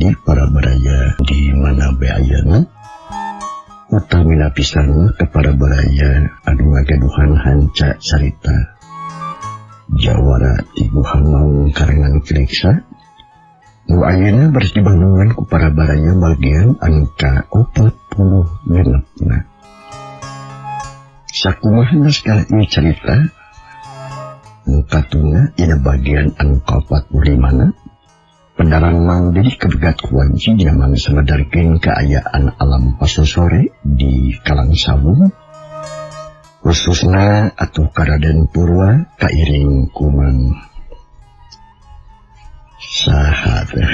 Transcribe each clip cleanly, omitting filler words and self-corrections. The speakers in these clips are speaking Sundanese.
abdi para baraya di mana be ayana utamina pisan ke para baraya anu ngagaduhan hanca carita Jawara ti Guha Maung karangan Kiliksa nu ayeuna baris dibandungan ku para baraya bagian anu ka-46. Sakumaha naskah ieu carita nu katuna dina bagian anu ka-45 Pendarang Mang Dedi kabegat kuanci dina mangsa ngadarkeun kaayaan alam pasosore di Kalangsabung khususna atuh ka Raden Purwa kairing ku Mang saha teh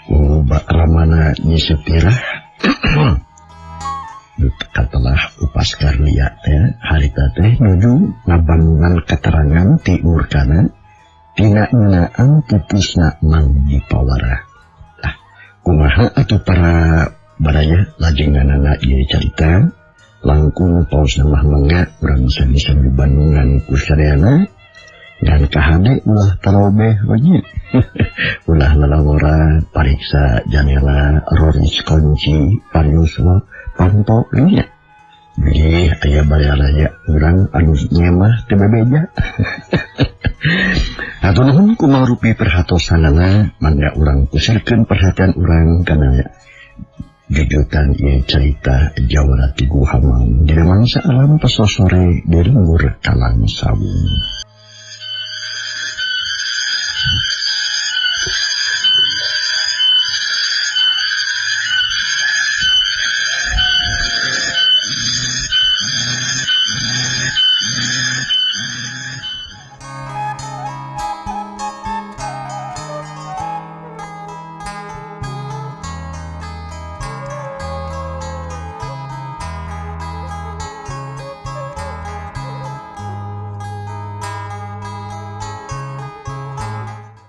ku Ramana Nyi Sutirah katelah Upaskarlia teh harita teh nuju ngabangungan keterangan ti Murkana tina ngeunaan pupusna Mang Dipawara. Tah kumaha atuh para baraya lajenganana ieu carita langkung paosna mah mangga urang sami-sami bandungan ku sadayana dan kahade ulah tarobeh we nya. Ulah lalawora pariksa janela roris kunci pariuswa panto nya. Bilih aya baraya urang anu ngemah teu bebeja. Hatur nuhun kumaha rupi perhatosanana mangga urang pusarkeun perhatian urang kana jujutan ieu carita Jawara ti Guha Maung dina mangsa alam pasosore di lembur Kalangsabung.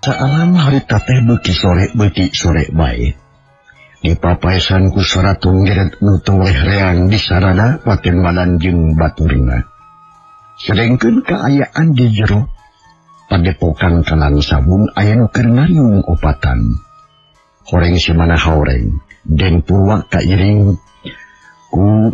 Saalam harita teh beuki sore bae. Dipapaesan ku sora tunggeret nu toleh reang di sarana patembalan jeung baturna. Sedengkeun kaayaan di jero padepokan Kalangsabung aya nu keur ngariung opatan. Horeng simana haoreng, Den Purwa kairing ku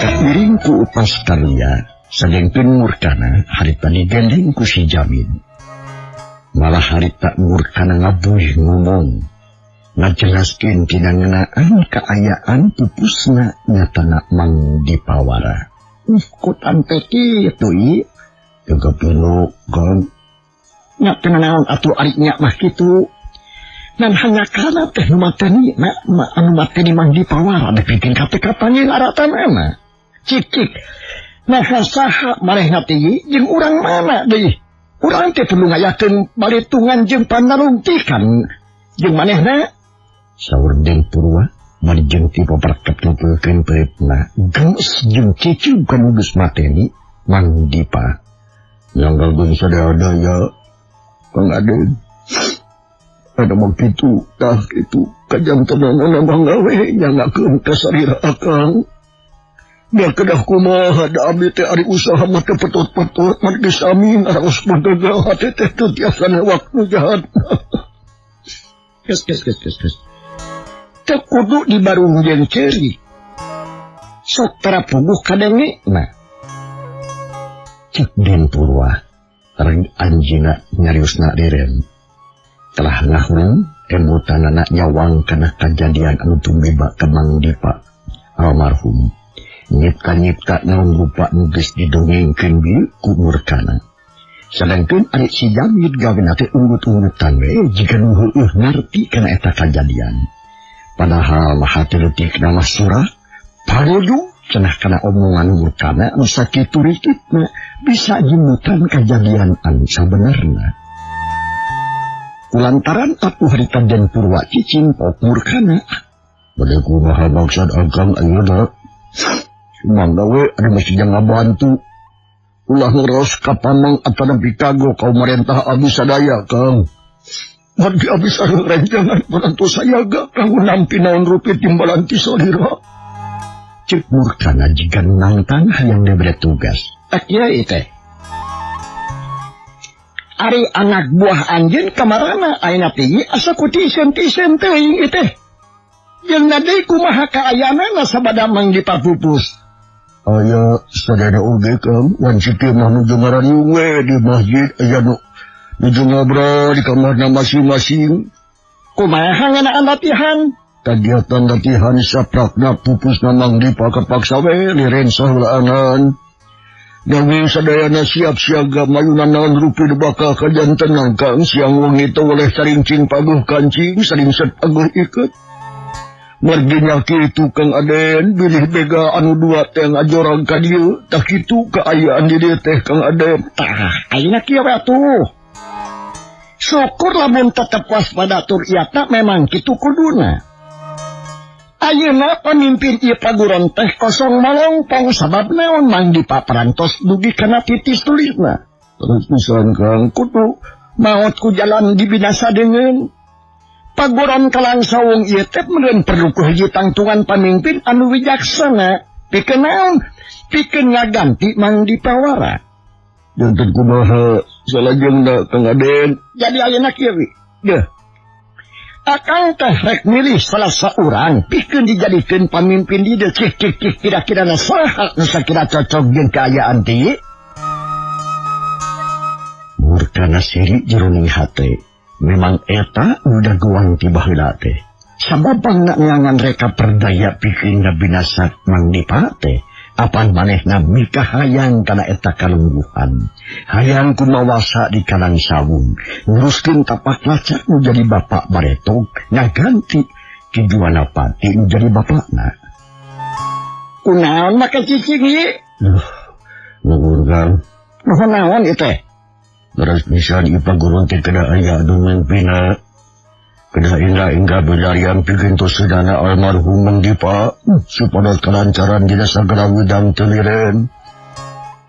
kairing ku Upaskarya sadengkeun Murkana harita digendeng ku si Jamin. Malah harita Murkana ngabuih ngomong ngajelaskeun tina ngeunaan kaayaan pupusna nyatana Mang Dipawara. Kutan teh kitu ieu gagapilo gong nya teu naon atuh ari nya mah kitu. Dan hanya kana teh nu mateni anu mateni Mang Dipawara nepikeun ka teh kapanggih laratanana. Cik-cik. Nah saha manehna teh jeung urang mana deui? Urang teh perlu ngayakeun balitungan jeung panarungtikan jeung manehna. Saur Den Purwa bari jeung ti paperket ngumpulkeun peutna geus jeung cicug kana geus mateni Mang Dipa. Nyangga geus sadaya-daya Kang Aden. Ada mah kitu tah kitu kajantenanana mah gawe nyangakeun ka sarira akang. Da kedah kumaha da abdi teh ari usaha mah teu petot-petot mah geus sami ngaraos bagagal hate teh teu tiasa waktu jahat. Kes kes kes kes kes. Teu kudu dibarung jeung ceurik. Sok tara puguh kadenge na. Cek Den Purwa reg anjeunna nyariosna deren. Telah ngahurung emutanana nyawang kana kajadian anu tumiba ka Mang Dipa almarhum. Nyipta-nyipta naon rupa nu geus didongengkeun bieu ku Murkana. Sadangkeun ari si Jamid gawena teh unggut-unggutan we jiga nu heueuh ngarti kana eta kajadian. Padahal mah hate leutikna mah surah parojo cenah kana omongan Murkana anu sakitu rikitna bisa nyemutan kajadian anu sabenerna. Kulantaran atuh harita Den Purwa cicing pok Murkana. Bade kumaha maksud akang ayeuna? Mangga we anu mesti jang ngabantu. Ulah ngeros ka pamang atanapi kago ka pamarentah abdi sadaya, Kang. Margi abdi sareng rencangan parantos sayaga kanggo nampi naon rupi timbalan ti salira. Cek Murkana jiga nangtang hayang dibere tugas. Tak kieu teh. Ari anak buah anjeun kamarana ayeuna teh asa ku tisen-tisen teuing ieu teh. Jeung deui kumaha kaayaanana sabada Mang Dipa pupus. Aya sadaya oge Kang, wanci teh mah nuju ngarariung we di masjid aya nu nuju ngobrol di kamarna masing-masing. Kumaha ngeunaan latihan? Kagiatan latihan saprakna pupusna Mang Dipa kapaksa we liren saheulaanan. Nanging sadayana siap siaga mayunan naon rupi nu bakal kajantenan Kang, siang wengi teu weleh carincing paguh kancing saringset paguh iket. Margi nya kitu Kang Aden, bilih bega anu dua teh ngajorang ka dieu, tah kitu kaayaan di dieu teh Kang Aden. Tah, ayeuna kieu we atuh. Syukur lamun tetep waspada tur ieu memang kitu kuduna. Ayeuna pamimpin ieu paguron teh kosong malongpong sabab naon Mang Dipa parantos dugi kana titis tulisna. Terus pisan Kang, kudu maot ku jalan dibinasa deungeun. Paguron Kalangsawung ieu teh meureun perlu ku hiji tangtungan pamimpin anu wijaksana. Pikeun naon? Pikeun ngaganti Mang Dipa wara. Janten kumaha salajengna Kang Aden? Jadi ayeuna kieu we. Deuh. Akang teh rek milih salah saurang pikeun dijadikeun pamimpin di dieu. Cih cih cih kira-kira na saha nu sakira cocok jeung kaayaan teh? Murkana seri jeroning hate. Memang eta udah guang ti baheula teh. Sabab pangna ngangan reka perdaya pikeun ngabinasa Mang Dipa teh. Apan manehna mikahayang kana eta kalungguhan. Hayang kumawasa di Kalangsawung. Nguruskeun tapak lacak nu jadi bapak baretog ngaganti Ki Juwanapati nu jadi bapakna. Kunaon make cicing ieu? Duh, nuhun Kang. Nuhun naon ieu teh? Terus pisan ieu paguron teh kedah aya anu mimpina. Kedah ingga-ingga bilarian pikeun tosedana almarhum Mang Dipa supados kalancaran dina sagala widang teu liren.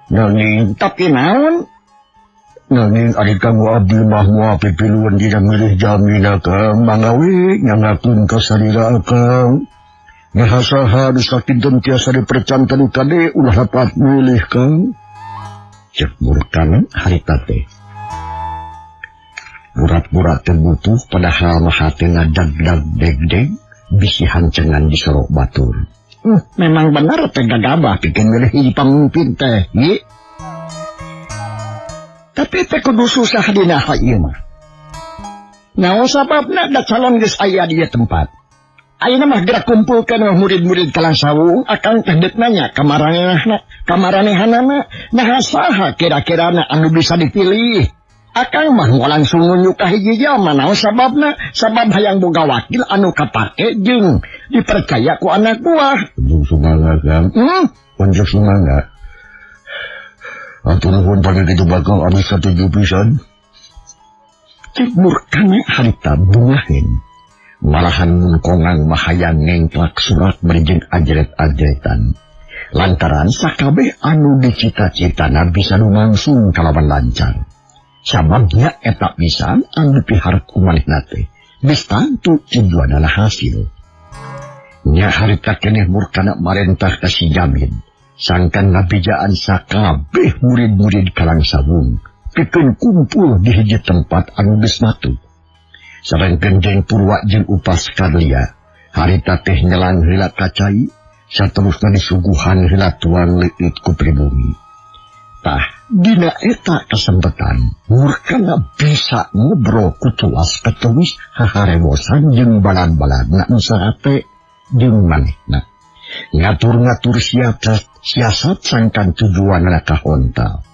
Nanging tapi naon? Nanging ari kanggo abdi mah moal pipiluan dina milih jamina Kang, mangga we nyangakeun ka salira Kang. Naha saha nu sakinten tiasa dipercanten kade ulah lepat milih Kang. Cek Murkana harita teh. Burat-burat teh butuh padahal mah hatena dag-dag deg-deg bisi hancengan disorok batur. Memang benar teh gagabah pikeun milih hiji pamimpin teh, ye. Tapi teh kudu susah dina hal ieu mah. Naon sababna da calon geus aya di ieu tempat. Ayeuna mah gerak kumpulkeun murid-murid Kalangsawung akang teh deuk nanya kamaranehna, kamaranehanana, naha saha kira-kirana anu bisa dipilih. Akang mah langsung nunjuk ka hiji jalma naon sababna, sabab hayang boga wakil anu kapake jeung dipercaya ku anak buah. Unjuk sumangga Kang. Unjuk sumangga. Atur nuhun pake kitu bakal anu satuju pisan. Cek Murkana harita bungaheun. Malahan mun kongang mah hayang ngengklak surat bari jeung ajret-ajretan. Lantaran sakabeh anu dicita-citana bisa lumangsung kalawan lancar. Sababnya eta pisan anu piharep ku manehna teh. Geus tangtu tujuanana hasil. Nya harita keneh Murkana marentah ka si Jamin. Sangkan ngabijaan sakabeh murid-murid Kalangsawung pikeun kumpul di hiji tempat anu geus matu. Sareng gendeng Purwa jeung Upas Karlia, harita teh nyelang heula ka cai, saterusna disuguhan heula tuang leuit ku pribumi. Tah, dina eta kasempetan, Murkana bisa ngobrol ku tuas katulis haharewosan jeung balan-balanna nu sahate jeung manehna. Ngatur-ngatur siasat sangkan tujuanna kahontal.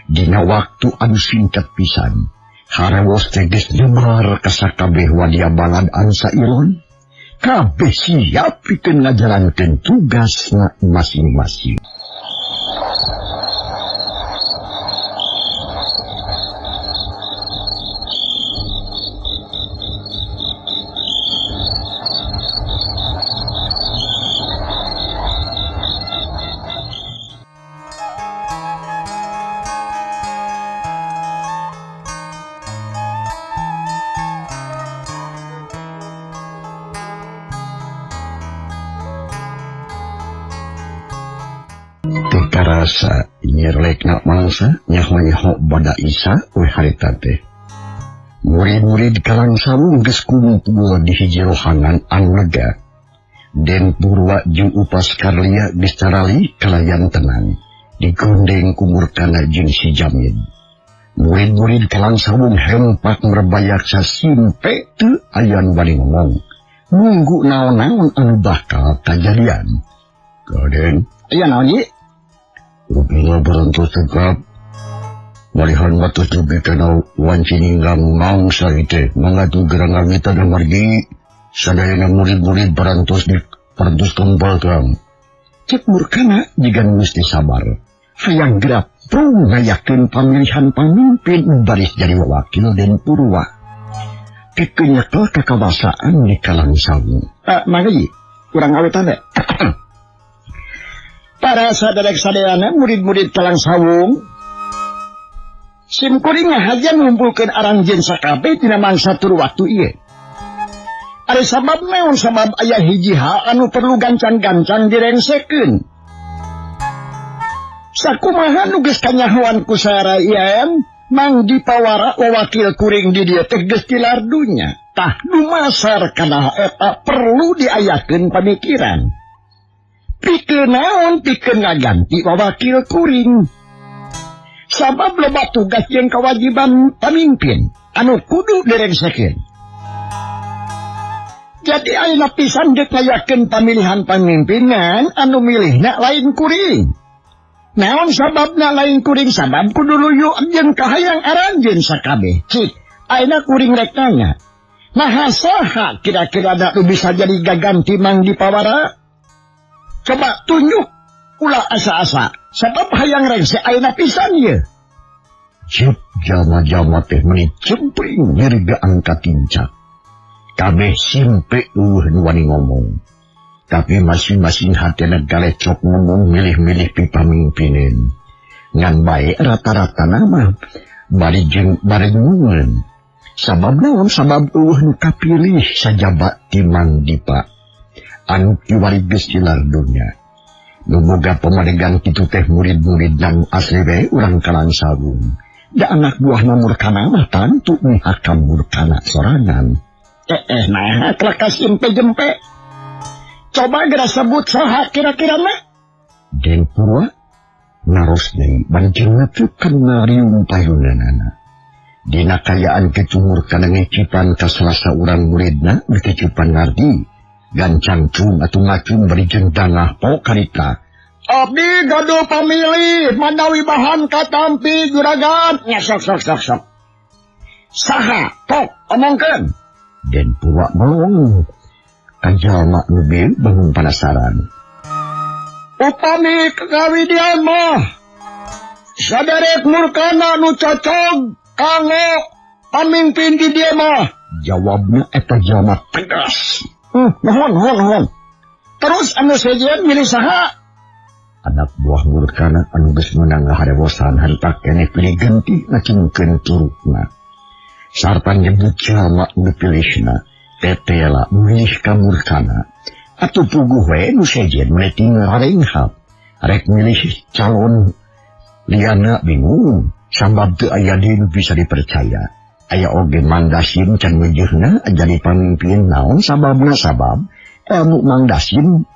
Dina waktu anu singkat pisan, harewos teh geus nyebar ka sakabeh wadia balad anu sairon. Kabeh siap pikeun ngajalankeun tugasna masing-masing. Biasa nyerlekna mangsa nyaho-nyaho bada isa we harita teh. Murid-murid Kalang Sawung geus kumpul di hiji rohangan anu lega. Den Purwa jeung Upas Karlia geus carali kalayan tenang. Digondeng ku Murkana jeung si Jamid. Murid-murid Kalang Sawung hempak merbayaksa simpe teu aya nu bade ngomong. Nunggu naon-naon anu bakal kajadian. Gaden, aya naon ieu? Rupina berentus tegap. Malihan waktu dugi kana wanci ninggang mangsa itu mangatu gerang ngawitan amargi sadayana murid-murid berantos di parantos kempal kang. Cek Murkana jiga mesti sabar. Hayang gerak prung ngayakeun pamilihan pamimpin baris jadi wakil Den Purwa. Kekenyekel kakawasaan di Kalang Sawung. Mangga ieu, urang awetan we. Para saderek sadayana murid-murid Kalang Sawung, sim kuring ngahaja ngumpulkeun aranjeun sakabeh dina mangsa tur waktu ieu. Ari sabab naon sabab aya hiji hal anu perlu gancang-gancang direngsekeun. Sakumaha nu geus kanyahoan ku sarayan Mang Dipawara wawakil kuring di dieu teh geus tilar dunya. Tah dumasar kana eta perlu diayakeun pamikiran. Pikeun naon pikeun ngaganti wawakil kuring. Sabab loba tugas jeung kewajiban pamimpin anu kudu direngsekeun. Jadi ayeuna pisan deuk ngayakeun pamilihan pamimpinan anu milihna lain kuring. Naon sababna lain kuring sabab kudu luyu jeung kahayang aranjeun sakabeh. Cik, ayeuna kuring rek nanya. Naha saha kira-kira da nu bisa jadi gaganti Mang Dipawara? Coba tunjuk ulah asa-asa. Sabab hayang rengse ayeuna pisan ieu. Cep jama-jama teh meuni cempring nyerga angkat tincak. Kabeh simpe eueuh nu wani ngomong. Tapi masing-masing hatena galecok ngomong milih-milih pi pamimpinin. Ngan bae rata-rata nama bari jeung bari ngungeun. Sabab naon sabab eueuh nu kapilih sajaba ti Mang Dipa. Anu kiwari geus tilar dunya. Nu boga pamadegan kitu teh murid-murid nang asli we urang Kalang Sawung. Da anak buahna Murkana mah tantu mihakam Murkana sorangan. Nah kelakas impe jempe. Coba geura sebut saha kira-kira na? Den Purwa naros deui bari jeung ngatukan ngariung payunanana. Dina kayaan kitu Murkana ngecipan ka salah saurang muridna dikecupan ngarti. Gancang cung atau ngacung bari jeung dangah pok karita. Abdi gaduh pamilih manawi bahan katampi juragan. Nya sok sok sok sok. Saha tok omongkeun. Den Purwa melong. Kajalma nu bieu bangun penasaran. Upami kawidian mah saderek Murkana nu cocog kanggo pamimpin di dieu mah. Jawabna eta jalma tegas. Nuhun, nuhun, nuhun. Terus anu sejen milih saha? Anak buah Murkana anu geus meunang ngaharewosan harita keneh pilih genti ngacungkeun curugna. Sarta nyebut jalma nu pilihna, tetela milih ka Murkana. Atuh puguh we nu sejen meni ngarenghap. Rek milih calon liana bingung, sabab teu aya deui nu bisa dipercaya. Aya oge Mang Dasim can wejehna jadi pamimpin naon sababna sabab ilmu Mang Dasim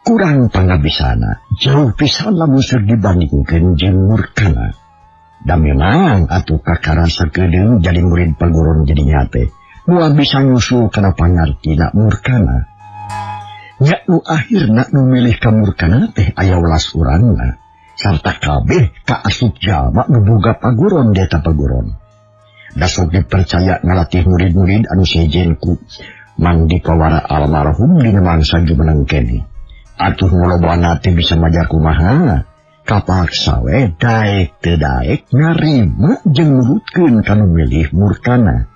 kurang pangabisana jauh pisan lamun seur dibandingkeun jeung Murkana. Da memang atuh kakara sakedeung jadi murid paguron jadi nyate moal bisa nyusul kana pangartina Murkana. Nya nu akhirna nu milih ka Murkana teh aya welas urangna. Sarta kabeh ka asup jalma nu boga paguron deta paguron. Dasok dipercaya ngalatih murid-murid anu sejen ku Mang Dipawara almarhum dina mangsa jumeneng keneh. Atuh ngolobana teh bisa majar kumaha? Kapaksa we daek teu daek ngarima jeung nurutkeun kanu milih Murkana.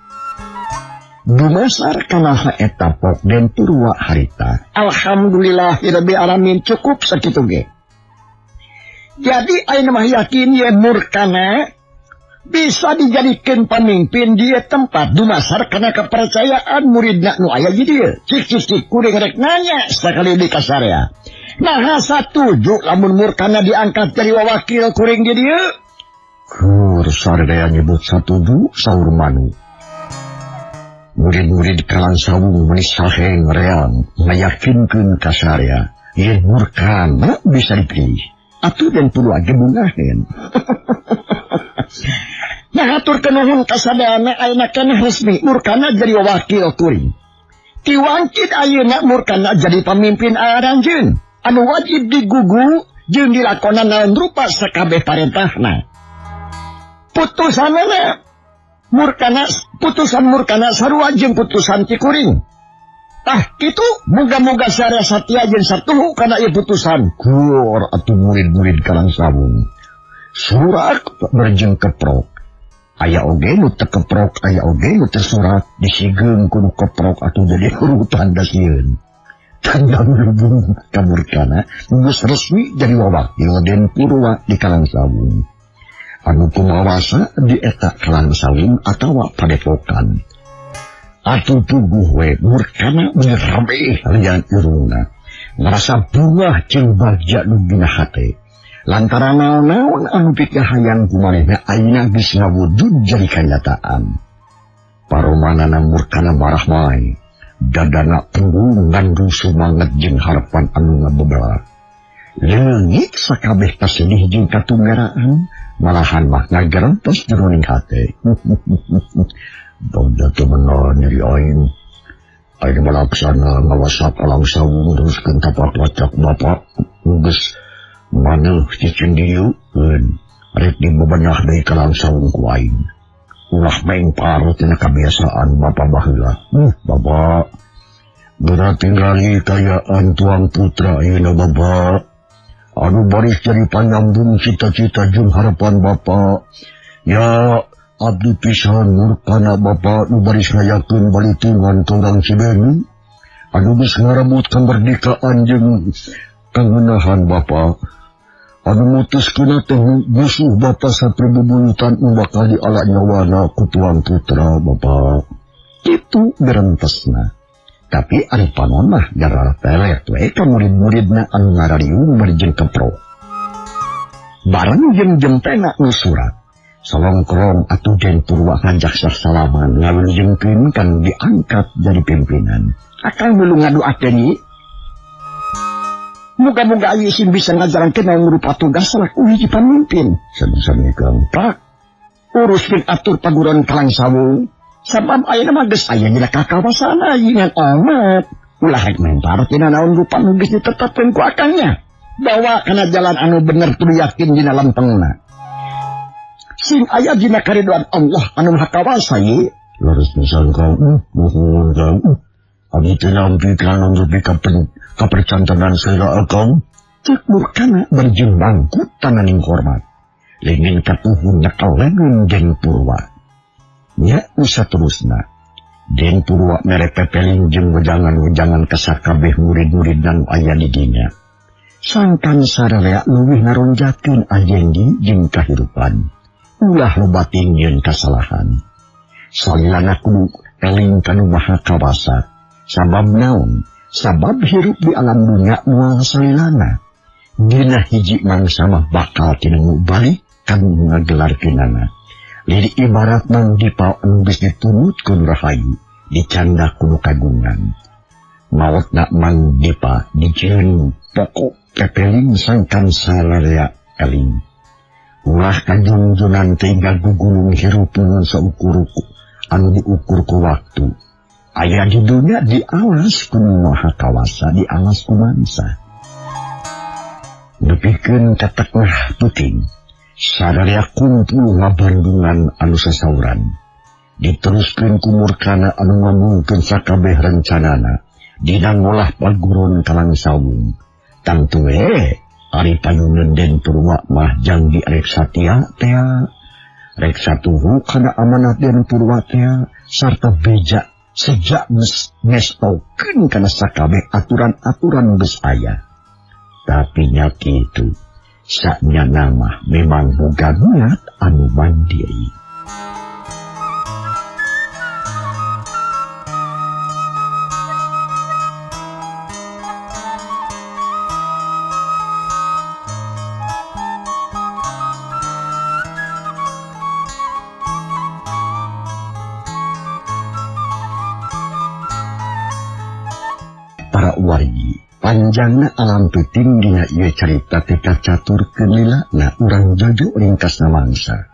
Dumasar kana eta pok Den Purwa harita. Alhamdulillahirabbil alamin cukup sakitu ge. Jadi ayeuna mah yakin ye Murkana bisa dijadikan pemimpin di tempat dumasar karena kepercayaan muridna nu aya di dieu. Cik cik cik kuring rek nanya sakali di kasarea. Nah satuju lamun Murkana diangkat jadi wakil kuring di dieu. Kur sararea nyebut satuju saur Manu. Murid-murid Kalang Sawung meuni saheng reang ngayakinkeun ka sarea yen Murkana bisa dipilih. Atuh Den Purwa ge bungaheun. Nah atur kenuhun kasadayana ayeuna keneh resmi Murkana jadi wakil kuring. Tiwangkit ayeuna Murkana jadi pamimpin aranjeun anu wajib digugu jeung dilakonan naon rupa sakabeh parentahna. Putusanana Murkana putusan Murkana sarua jeung putusan ti kuring. Tah kitu muga-muga sarea satia jeung satuhu kana ieu putusan. Kur atuh murid-murid Kalang Sawung. Surak berjeng keprok. Aya oge nu teu keprok, aya oge nu teu surat, disigeung ku nu keprok atuh jadi urutan dasieun. Tanda lubung ka Murkana geus resmi jadi wawakil Den Purwa di Kalang Sawung. Anu kumawasa di eta Kalang Sawung atawa padepokan. Atuh puguh we Murkana bener rabeh lian irungna. Ngarasa bungah jeung bagja nu dina hate. Lantaran naon-naon anu pikahayang kumanehna ayeuna geus ngawujud jadi kanyataan. Paromanana Murkana marah wae, dadana punggung ngandung sumanget jeung harapan anu ngabebelak. Leungit sakabeh kasedih jeung katunggaraan, malahan mah ngagerentos jeroning hate. Bagja teu menawa nyeri aing. Aing malaksana ngawasa Kalang Sawung teruskeun tapak lacak bapak geus maneuh cicing dieukeun rek dibebenah deui Kalang Sawung ku aing. Ulah mengpar tina kabiasaan bapa baheula. Bapa geura tinggali kayaan tuang putra ayeuna bapa. Anu baris jadi panyambung cita-cita jeung harapan bapa. Ya abdi pisan Murkana bapa nu baris ngayakeun balitungan ka urang Cibeni. Anu geus ngarebut kemerdekaan jeung kangunahan bapa. Anu mutuskeun teh musuh bapa saprebubuyutan nu bakal diala nyawana ku tuang putra bapa. Kitu gerentesna. Tapi ari panon mah gara pelet we ka murid-muridna anu ngarariung bari jeung keprok. Bareng jeung jempena nu surat. Salongkrong atuh Den Purwa ngajak sasalaman ngawilujengkeun kan diangkat jadi pimpinan. Akang milu ngaduakeun ieu. Muga-muga ieu sing bisa ngajarankeun naon rupa tugas salaku hiji pamimpin. Sami-sami Kang. Pak, uruskeun atur paguron Kalang Sawung. Sabab ayeuna mah geus aya dina kakawasana ngan amat. Ulah rek mempar tina naon rupa nu geus ditetapkeun ku akangnya. Bawa kana jalan anu bener kudu yakin dina lempengna. Sing aya dina karidoan Allah anu Maha Kawasa ye. Leres pisan Kang. Nuhun Kang. Abdi teh nampi kana nepi ka kapercantenan sera akang. Cek Murkana berjeng bangkut tananing hormat. Lengeng katuhun nyekel lengan Den Purwa. Nya usa terusna. Den Purwa mere pepeling jeung wejangan-wejangan ka sakabeh murid-murid nu aya di dinya. Sangkan sararea leuwih ngaronjakeun ajendi jeung kahirupan. Ulah loba tingieun kasalahan. Salilana kudu eling kanu Maha Kawasa. Sabab naon? Sabab hirup di alam dunya moal salilana. Dina hiji mangsa mah bakal tinemu balik kanu ngagelarkeunana. Liri ibarat mang dipaon geus ditunut ku nu rahayu, dicanda ku nu kagungan. Maotna mang dipa dijieun pokok kepeling sangkan sararea eling. Ulah kajungjunan teh gagugulung hirup ngan saukur anu diukur ku waktu. Aya di dunia dialas ku Nu Maha Kawasa, dialas ku mangsa. Nepikeun ka tengah peuting, sararea kumpul ngabandungan anu sasauran. Diteruskeun ku Murkana anu ngomongkeun sakabeh rencanana dina ngolah paguron Kalang Sawung. Tangtu we ari payuneun Den Purwa mah jangdi rek satia tea, rek satuhu kana amanat Den Purwa tea, sarta beja sejak ngestokeun kana sakabeh aturan-aturan geus aya. Tapi nya kitu, saknya nama memang boga niat anu mandiri. Panjangna alam peuting dina ieu carita teh kacaturkeun lila na urang jojo ringkasna mangsa.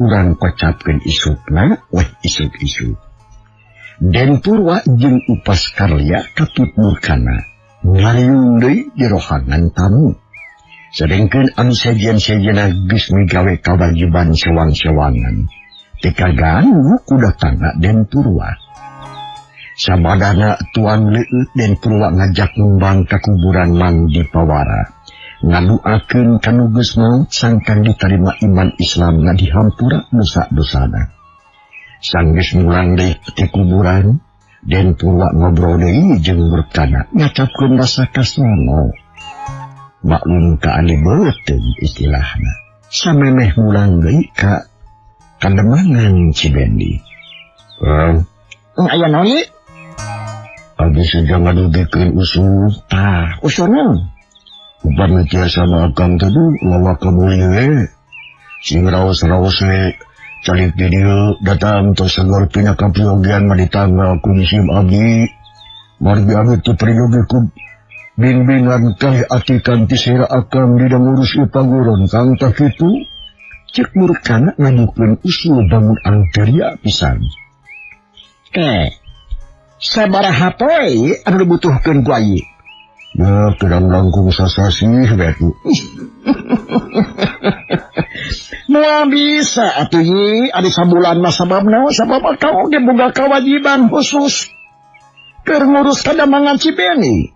Urang kocapkeun isukna weh isuk-isuk. Den Purwa jeung Upas Karya katut murkana ngariung deui di rohangan tamu. Sedengkeun anu sejen-sejenna geus migawe kawajiban sewang-sewangan. Teu kaganggu ku datangna Den Purwa. Sabadana tuang leueut Den Purwa ngajak ngembang ka kuburan Mang Dipawara. Ngaduakeun ka nu geus maot sangkan ditarima iman Islam na dihampura dosa-dosana. Sanggeus mulang deui ti kuburan, Den Purwa ngobrol deui jeung Murkana ngacapkeun rasa kasrono. Maklum ka ane beuteung istilahna. Samemeh mulang deui ka kademangan Cibendi. Aya naon ieu? Abdi sudah ngadugikeun usul. Tah, usul naon? Upami tiasa mah akang teh lawa ka we. Sing raos-raos we calik di dieu datang tos sagor pina kapiyogian mah ditanggal ku musim abdi. Margi abdi teu peryogi ku bimbingan kali atikan ti sera akang dina ngurus paguron kang tah kitu. Cek Murkana ngajukeun usul bangun angteria pisan. Sabaraha poe anu dibutuhkeun ku ayi? Ya, kurang langkung sasasih we atuh. Moal bisa atuh ye, ari sabulan mah sabab naon? Sabab akang oge boga kewajiban khusus keur ngurus kadamangan Cibeni.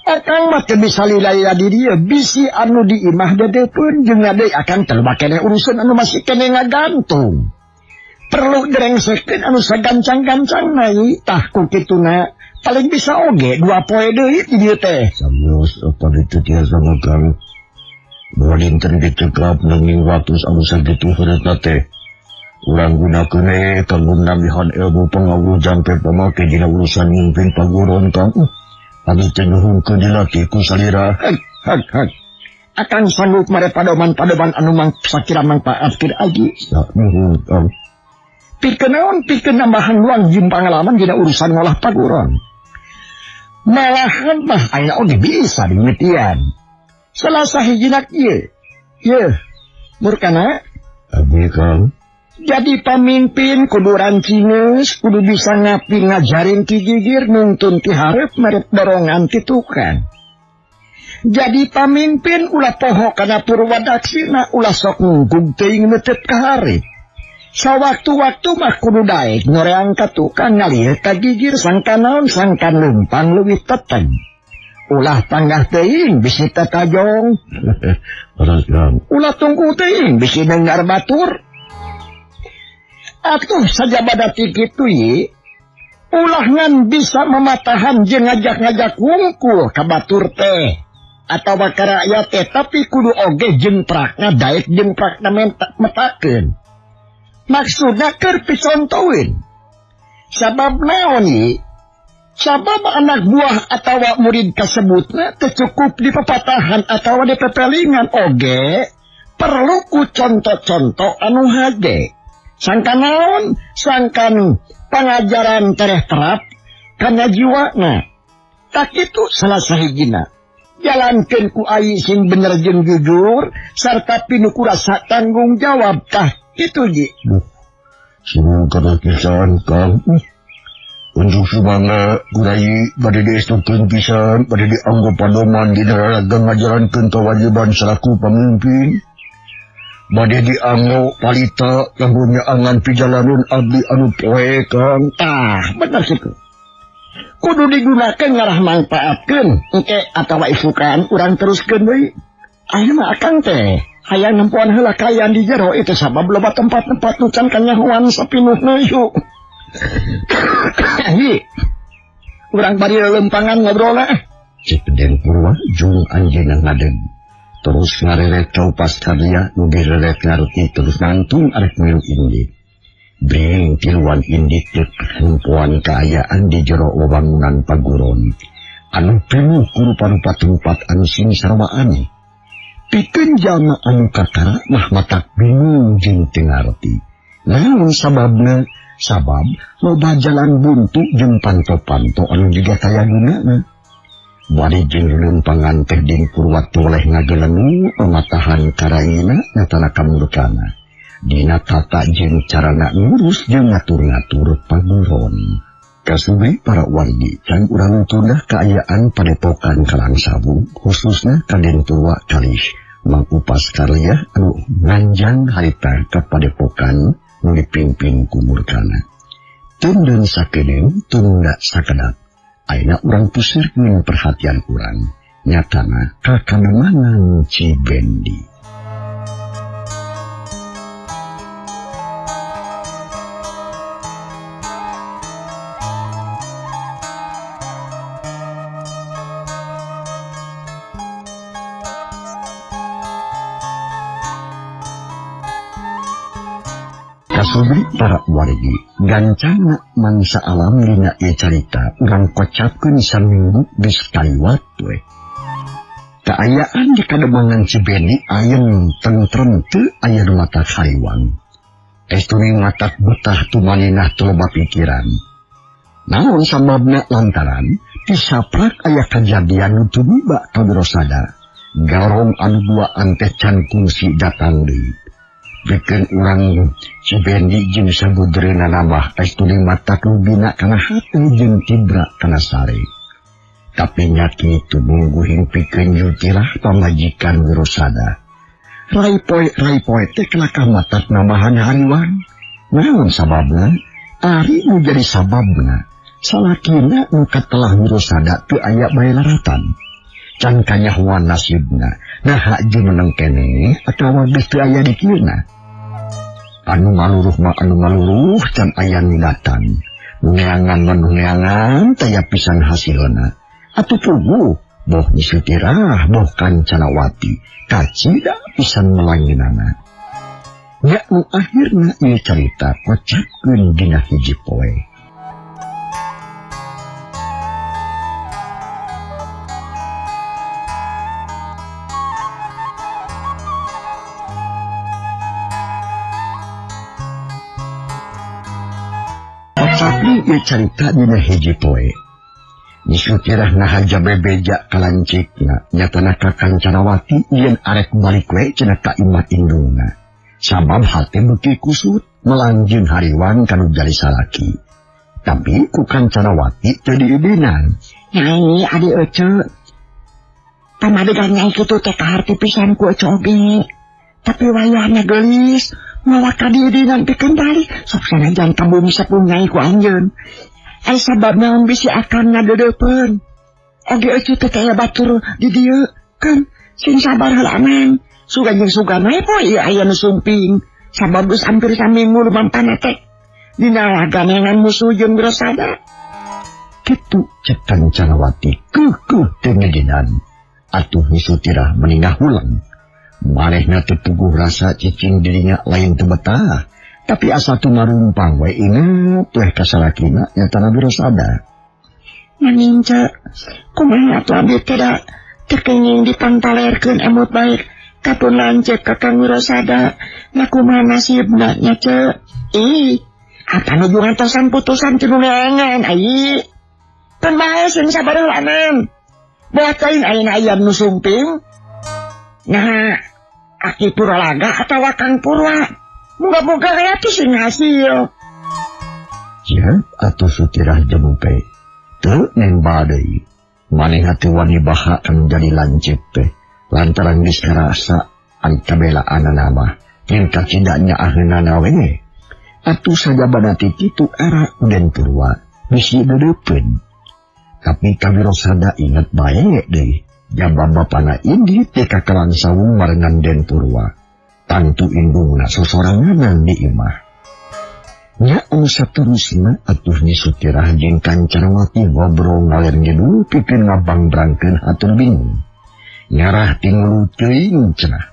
Akang mah teu bisa lila-lila di dieu, bisi anu di imah dedepeun jeung deui akang teh loba keneh urusan anu masih keneh ngagantung. Perlu direngsekeun anu sagancang-gancangna ye, tah ku kituna paling bisa oge 2 poe deui di dieu teh. Samios apa ditu tiasa mah Kang. Dua dinten ditekap nanging waktu anu sakitu heureutna teh. Urang gunakeun we kanggo nambihan ilmu pangawuh jampe pamake dina urusan mimpin paguron Kang. Abdi teh nuhunkeun dilatih ku salira. Hek, hek, hek. Akang sanggup mere padoman-padoman anu sakira mangpaat keur agi. Sa nuhun Kang. Pikeun naon? Pikeun nambahan luang jeung pangalaman dina urusan ngolah paguron. Malahan mah ayeuna oge bisa dimimitian. Salah sahijina ieu. Yeuh, Murkana. Abdi Kang. Jadi pamimpin kudu rancingeus, kudu bisa ngapi ngajarin ti gigir nungtun ti hareup merek dorongan ti tukang. Jadi pamimpin ulah poho kana purwadaksina, ulah sok ngungkug teuing neuteup ka hareup. Sawaktu-waktu mah kudu daek ngoreang ka tukang ngalih ka gigir sangkan naon sangkan leumpang leuwih teteng. Ulah tanggah teuing bisi tatajong. Ulah tungku teuing bisi dengar batur. Atuh sajabada ti kitu ye, ulah ngan bisa mematahan jeung ngajak-ngajak wungkul ka batur teh atawa ka rakyat teh, tapi kudu oge jeung prakna daek jeung prakna metakeun. Maksudna keur picontoeun. Sabab naon ye? Sabab anak buah atawa murid kasebutna teu cukup di papatahan atawa di pepelingan oge perlu ku conto-conto anu hage. Sangkan naon? Sangkan pangajaran tereh terap kana jiwana. Tak itu salah sahijina. Jalankeun ku ai sing bener jeung jujur sarta pinuh ku rasa tanggung jawab tah kitu ji. Duh, suruh kana pisan Kang. Unjuk sumangga kurai bade diestukeun pisan, bade dianggo padoman dina raraga ngajalankeun kewajiban salaku pamimpin. Bade dianggo palita kanggo nyaangan pijalanun abdi anu poe Kang. Tah, bener kitu. Kudu digunakeun ngarah mangpaatkeun engke atawa isukan urang teruskeun deui. Ayeuna mah akang teh hayang nempoan heula kaayaan di jero itu sabab loba tempat-tempat nu can kanyahoan sapinuhna yuk. Hi. Urang bari lelempangan ngobrol lah. Cek Den Purwa jung anjeunna ngadeg. Terus ngareret ka Upas Karya nu direret ngarti terus nangtung arek milu indit. Bring tiluan indit teh nempoan kaayaan di jero wewangunan paguron. Anu pinuh ku rupa-rupa tempat anu sing sarua aneh. Pikeun jalma anu kakara mah matak bingung jeung teu ngarti. Naon sababna? Sabab loba jalan buntu jeung panto-panto anu jiga taya gunana. Bari jeung leumpangan teh Din Purwa toleh ngagelenu pamatahan karaina nyatana kamurkana. Dina tata jeung carana ngurus jeung ngatur-ngatur paguron. Kasubri para wargi can urang tundah kaayaan padepokan Kalangsawung khususna ka Den Purwa kalih Mang Upas Karya anu nganjang harita ka padepokan nu dipimpin ku Murkana. Tundun sakedeung tunda sakedap. Ayeuna urang pusirkeun perhatian urang nyatana ka kademangan Cibendi. Kasubri para wargi gancana mangsa alam dina ieu carita urang kocapkeun saminggu geus kaliwat we. Kaayaan di kademangan Cibendi ayem tentrem teu aya nu mata hariwang. Estuni matak betah tumaninah teu loba pikiran. Naon sababna lantaran tisaprak aya kajadian nu tumiba ka Wirosada. Garong anu duaan teh can kungsi datang deui. Bikin urang Cibendi jeung sabudreuna nambah estuni matak nu bina kana hate jeung tibra kana sare. Tapi nya kitu mungguhing pikeun jutilah pamajikan Wirosada. Rai poe teh kelakah matak nambahan hariwang. Naon sababna? Ari nu jadi sababna. Salakina nu katelah Wirosada teu aya bae laratan. Can kanyahoan nasibna. Naha jeung meneng keneh atawa geus teu aya di kieuna. Anu ngaluruh mah anu ngaluruh can aya nu datang. Neangan mah nu neangan taya pisan hasilna. Atuh puguh boh Nyi Sutirah boh Kancanawati kacida pisan melanginana. Nya nu akhirna ieu carita kocapkeun dina hiji poe. Kocapkeun ieu carita dina hiji poe. Nyi Sutirah ngahaja bebeja ka lancikna nyatana ka Kancanawati yen arek balik we cenah ka imah indungna. Sabab hate beuki kusut melangjin hariwang kanu jadi salaki. Tapi ku Kancanawati teu diidinan. Nyai adi ece. Pamadegan nyai kitu teh kaharti pisan ku ece oge. Tapi wayahna geulis moal ka diidinan pikeun balik sok sanajan ka bumi sapuh nyai ku anjeun. Ai sabab naon bisi akan ngadeudeupkeun. Oge ece teh kaya batur di dieu kan sing sabar heula nang. Sugan jeung sugan we poe ieu aya nu sumping. Sabab geus hampir saminggu lumampana teh. Dina laga neangan musuh jeung Wirosada. Kitu cek Kancanawati keukeuh teu ngidinan. Atuh Nyi Sutirah meni ngahulang. Manehna teu puguh rasa cicing dirinya lain teu betah. Tapi asa tumarumpang we inget weh ka salakina nyatana Wirosada. Nanging cek, kumaha atuh abdi teh da teu kenging dipangtalerkeun emut baik kapun lanceuk ka Kang Wirosada. Nah kumaha nasibna nya cek? Ih, apa nuju ngantosan putusan ti nu neangan ai? Pan bae sing sabar heulanan. Boh teuing ayeuna aya nu sumping. Nah, Aki Purwalaga atawa Kang Purwa. Moga-moga aya tuh sing hasil. Siap atuh Sutirah jempe. Teu nembal deui. Manehna teu wani baha kan jadi lanceuk teh. Lantaran geus karasa ari kabelaanana mah. Jeung kacidanya aheunana we. Atuh sajabana ti kitu era Den Purwa bisi deudeupeun. Tapi ka Wirosada inget bae deui. Jaba bapana indit teh ka Kalangsawung marengan Den Purwa. Tangtu indungna sosoranganan di imah. Nya anu saterusna atuh Nyi Sutirah jeung Kancanawati ngobrol ngaler ngidul pikeun ngabangbrangkeun hatur bingung. Ngarah tinglu teuing cenah.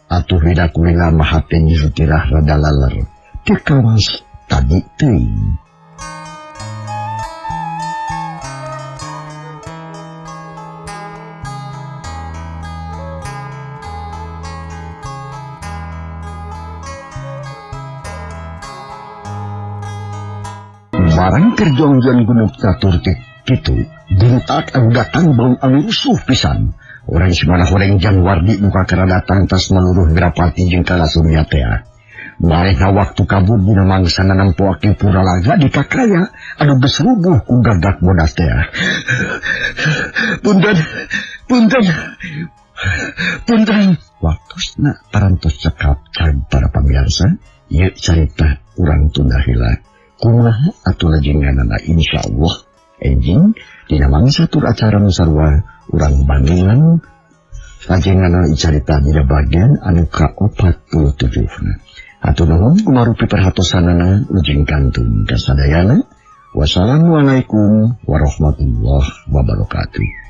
Atuh lida kulila mah hate Nyi Sutirah rada laler. Teu kawas tadi teuing. Barang kerjongjon gunung catur kitu, guntak anu datang bau anu rusuh pisan. Orang semana horeng Jangwardi nu kakara datang tas maluruh Wirapati jeung Kalasurya teh. Marehna waktu kabur dina mangsana nempo Ki Puralaga di kakaya anu geus rubuh ku gagak bodas teh. Punten, punten, punten. Waktosna parantos cekap cag para pamirsa, ieu carita urang tunda heula. Kumaha atuh lajenganana insyaallah enjing dina mangsa tur acara nu sarua urang bandingan lajenganana carita dina bagian anu ka-47. Hatur nuhun kumarupi perhatosanana lujeng kantun kasadayana. Wassalamualaikum warahmatullahi wabarakatuh.